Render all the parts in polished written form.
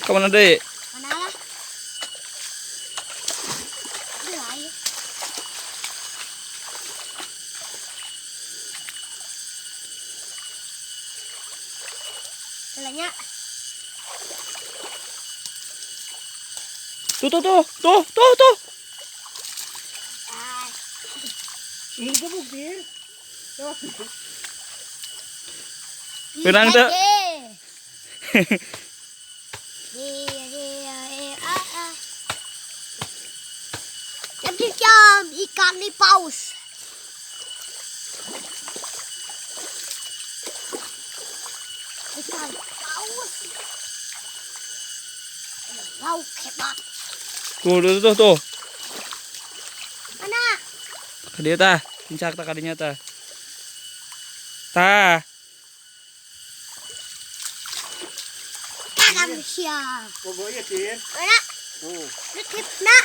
Ka mana deui? Mana lah? Lain. Lanya. Tuh tuh tuh tuh tuh tuh. Ah, Ini gebuk dir. Tuh. Benang teu? D, D, E, A, A. Jadi jam ikan ni paus. Ikan paus. Lauk hebat. Tuh tuh tuh tuh. Mana? Ka dieu tah, pincak tah kadinya tah. Tah. Tanam siang. Bogo ieu dir. Mana? Tuh. Nitip na.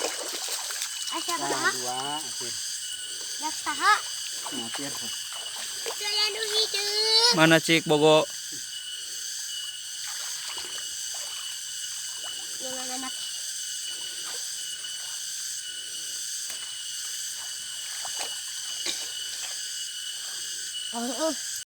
Asa Nah, ba? dua, akhir. Dak saha? Nah, akhir. Saya nu hideung. Mana cik bogo? Jangan anak. Oh, oh.